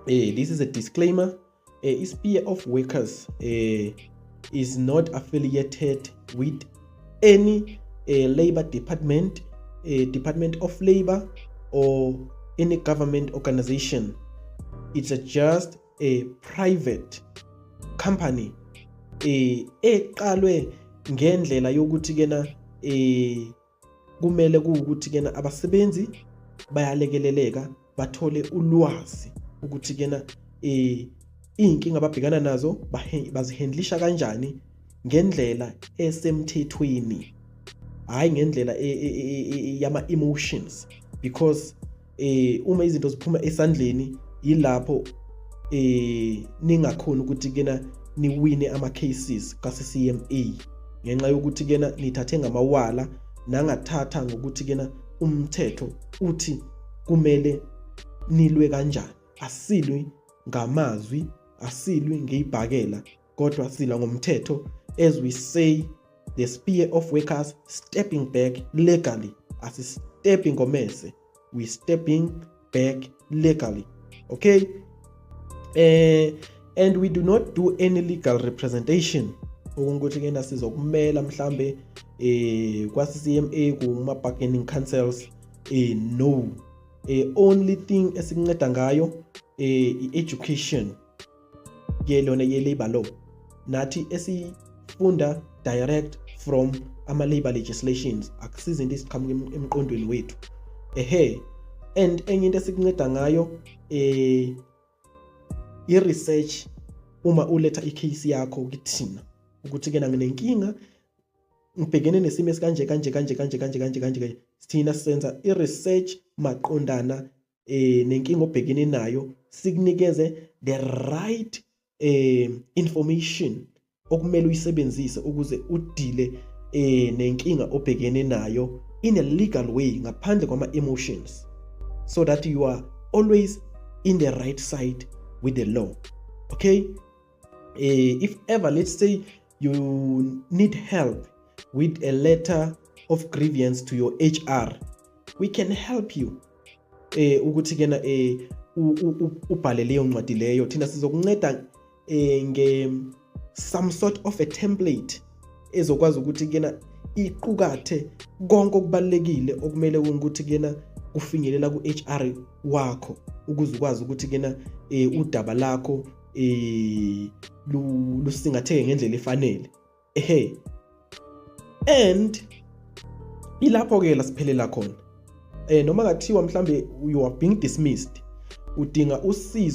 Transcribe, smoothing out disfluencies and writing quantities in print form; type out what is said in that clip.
This is a disclaimer. Spear of Workers is not affiliated with any labor department, Department of Labor, or any government organization. It's just a private company eqalwe ngendlela yokuthi kena kumele kuwukuthi kena abasebenzi bayalekeleleka, bathole ulwazi ukuthi kena iy'nkinga ababhekana nazo bazihandlisha kanjani ngendlela esemthethweni, hhayi ngendlela yama-emotions, because uma izinto ziphuma esandleni, yilapho ningakhoni ukuthi kena niwine ama-cases ka-CCMA, ngenxa yokuthi kena nithathe ngamawala, nangathatha ngokuthi kena umthetho uthi kumele nilwe kanjani. Asilwi ngamazwi, asilwi ngeyibhakela, kodwa silwa ngomthetho. As we say, the Spear of Workers stepping back legally. Asistepping ngomese, we stepping back legally, okay? And we do not do any legal representation, okungukuthi kena sizokumela mhlambe kwa CCMA, kuma bargaining councils. No, only thing esikunceda ngayo i-education yelona ye-labor law, nathi esifunda direct from ama-labor legislations, akusizo into esiqhamuka emqondweni wethu. Ehe, and enye into esikunceda ngayo i-research, uma uletha i-case yakho kithina ukuthi kena nginenkinga, ngibhekene nesimo esikanje kanje kanje kanje kanje kanje kanje, thina senza i-research maqondana nenkinga obhekene nayo, sikunikeze the right information okumele uyisebenzise ukuze udile nenkinga obhekene nayo in a legal way, ngaphandle kwama emotions, so that you are always in the right side with the law, okay? If ever, let's say, you need help with a letter of grievance to your HR, we can help you ukuthi kena ubhale leyo ncwadi leyo. Thina sizokunceda nge some sort of a template ezokwazi ukuthi kena iqukathe konke okubalekile okumele ukuthi kena kufinyelela ku-HR wakho, ukuze ukwazi ukuthi kena udaba lakho lusingatheke ngendlela efanele. Ehe, and ilapho ke la siphelela khona. Noma ngathiwa mhlambe you are being dismissed, udinga usizo.